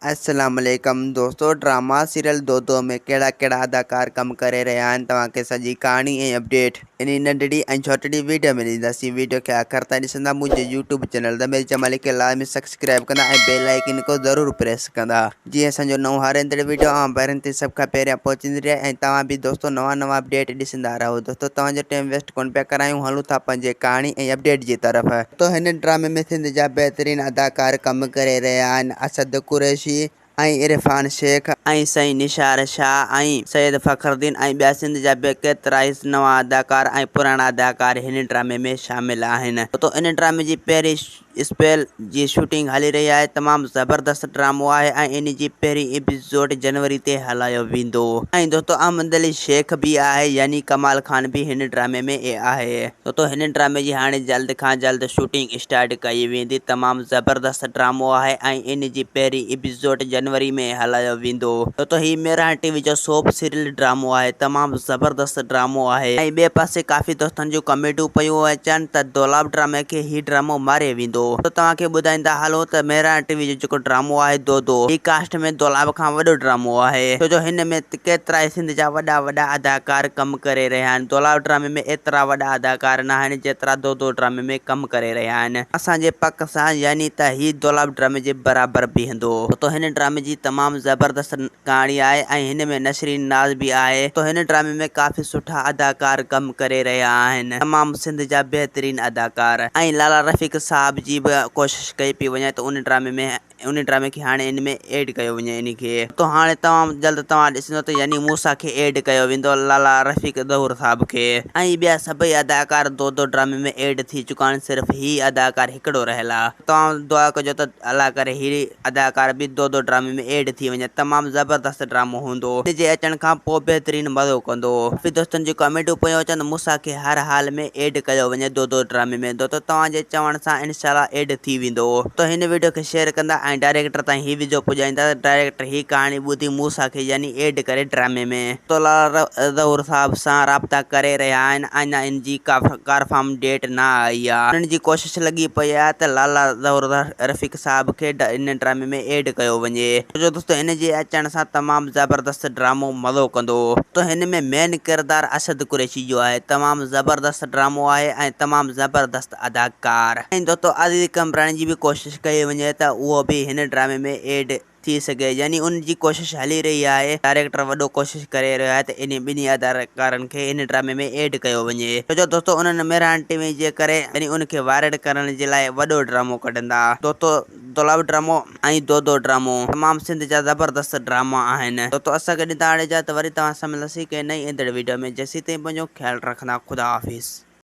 السلام عليڪم دوستو ڊراما سيريل دودو ۾ ڪهڙا ڪهڙا اداڪار ڪم ڪري رهيا آهن توهان کي سڄي ڪهاڻي ۽ اپڊيٽ انهي ننڍڙي ۽ ڇوٽڙي ويڊيو ۾ ڏينداسين ويڊيو کي آخر تائين ڏسندا منهنجي يوٽيوب چينل ضمير جمالي کي لازمي سبسڪرائب ڪندا ۽ بيل آئيڪن کي ضرور پريس ڪندا جيئن اسان جو نئون هر ايندڙ ويڊيو اوهان ڀائرن تائين سڀ کان پهريان پهچندي رهي ۽ توهان به دوستو نوان نوان اپڊيٽ ڏسندا رهو دوستو توهان جو ٽيم ويسٽ ڪونه پيا ڪرايون هلون ٿا پنهنجي ڪهاڻي ۽ اپڊيٽ جي طرف. ته هن ڊرامي ۾ سنڌ جا بهترين اداڪار ڪم ڪري رهيا آهن اسد قريشي ۽ عرفان شيخ ۽ سائين نثار شاهه ۽ سيد فخرالدين ۽ ٻيا سنڌ جا به ڪيترائي نوان اداڪار ۽ پراڻا اداڪار هن ڊرامي ۾ شامل آهن ته ان ڊرامي جي پهرين اسپيل جي شوٽنگ هلي رهي آهي تمام زبردست ڊرامو آهي ۽ ان جي پهرين ايپيسوڊ جنوري تي هلايو ويندو ۽ دوستو احمد علي شيخ به آهي يعني ڪمال خان به هن ڊرامي ۾ آهي دوستو هن ڊرامي جي هاڻي جلد کان جلد شوٽنگ اسٽارٽ ڪئي ويندي تمام زبردست ڊرامو آهي ۽ ان جي پهرين ايپيسوڊ جنوري ۾ هلايو ويندو دوستو هي ميران ٽي وي جو سوپ سيريل ڊرامو آهي تمام زبردست ڊرامو آهي ۽ ٻئي پاسي ڪافي دوستن جون ڪمينٽون پيون اچن ته دولاب ڊرامي کي هي ڊرامو ماري ويندو ته توهان کي ٻڌائيندا هلون ته مهراڻ ٽي وي جو جيڪو ڊرامو آهي دودو هي ڪاسٽ ۾ دولاب کان وڏو ڊرامو آهي ڇو جو هن ۾ ڪيترائي سنڌ جا وڏا وڏا اداڪار ڪم ڪري رهيا آهن دولاب ڊرامي ۾ ايترا وڏا اداڪار نه آهن جيترا دودو ڊرامي ۾ ڪم ڪري رهيا آهن اسان جي پڪ سان يعني ته هي دولاب ڊرامي جي برابر بيهندو ته هن ڊرامي جي تمام زبردست ڪهاڻي آهي ۽ هن ۾ نسرين ناز به آهي ته هن ڊرامي ۾ ڪافي سٺا اداڪار ڪم ڪري رهيا آهن تمام سنڌ جا بهترين اداڪار ۽ لالا رفيق صاحب جي به ڪوشش ڪئي پئي وڃي ته ان ڊرامي ۾ ان ڊرامي کي هاڻي ان ۾ ايڊ ڪيو وڃي ان کي ته هاڻي تمام جلد توهان ڏسندو ته يعني موسيٰ کي ايڊ ڪيو ويندو لالا رفيق ظهور صاحب کي ۽ ٻيا سڀئي اداڪار دودو ڊرامي ۾ ايڊ ٿي چڪا آهن صرف هي اداڪار هڪڙو رهيل آهي توهان دعا ڪجو ته الله ڪري هي اداڪار به دودو ڊرامي ۾ ايڊ ٿي وڃي تمام زبردست ڊرامو هوندو ان جي اچڻ کان پوء بهترين مزو ڪندو. ڪافي دوستن جون ڪمينٽون پيون اچن ته موسيٰ کي هر حال ۾ ايڊ ڪيو وڃي دودو ڊرامي ۾ دوستو توهان جي چوڻ سان انشاء الله ايڊ ٿي ويندو ته هن ويڊيو کي شيئر ڪندا ۽ ڊائريڪٽر تائين هي ويڊيو پڄائيندا ته ڊائريڪٽر هي ڪهاڻي ٻڌي موسيٰ کي يعني ايڊ ڪري ڊرامي ۾. دوستو لالا ظهور صاحب سان رابطا ڪري رهيا آهن اڃا ان جي ڪارفارم ڊيٽ نه آئي آ انهن جي ڪوشش لڳي پئي آ ته لالا ظهور رفيق صاحب کي ان ڊرامي ۾ ايڊ ڪيو وڃي ڇو جو دوستو هن جي اچڻ سان تمام زبردست ڊرامو مزو ڪندو دوستو هن ۾ مين ڪردار اسد قريشي جو آهي تمام زبردست ڊرامو آهي ۽ تمام زبردست اداڪار ۽ دوستو عزيز قمبراڻي جي به ڪوشش ڪئي وڃي ته اهو به هن ڊرامي ۾ ايڊ ٿي سگهي يعني ان جي ڪوشش هلي رهي آهي ڊائريڪٽر وڏو ڪوشش ڪري رهيو آهي ته انهي ٻنهي اداڪارن کي ان ڊرامي ۾ ايڊ ڪيو وڃي ڇو جو دوستو انهن مهراڻ ٽي وي جي ڪري يعني ان کي وائرل ڪرڻ جي لاء وڏو ڊرامو ڪڍندا دوستو دولاب ڊرامو ۽ دودو ڊرامو تمام سنڌ جا زبردست ڊراما آهن دوستو اسان کي ڏيندا هاڻي اجازت وري توهان سان ملنداسين ڪنهن نئين ايندڙ ويڊيو ۾ جيسين تائين پنهنجو خيال رکندا خدا حافظ.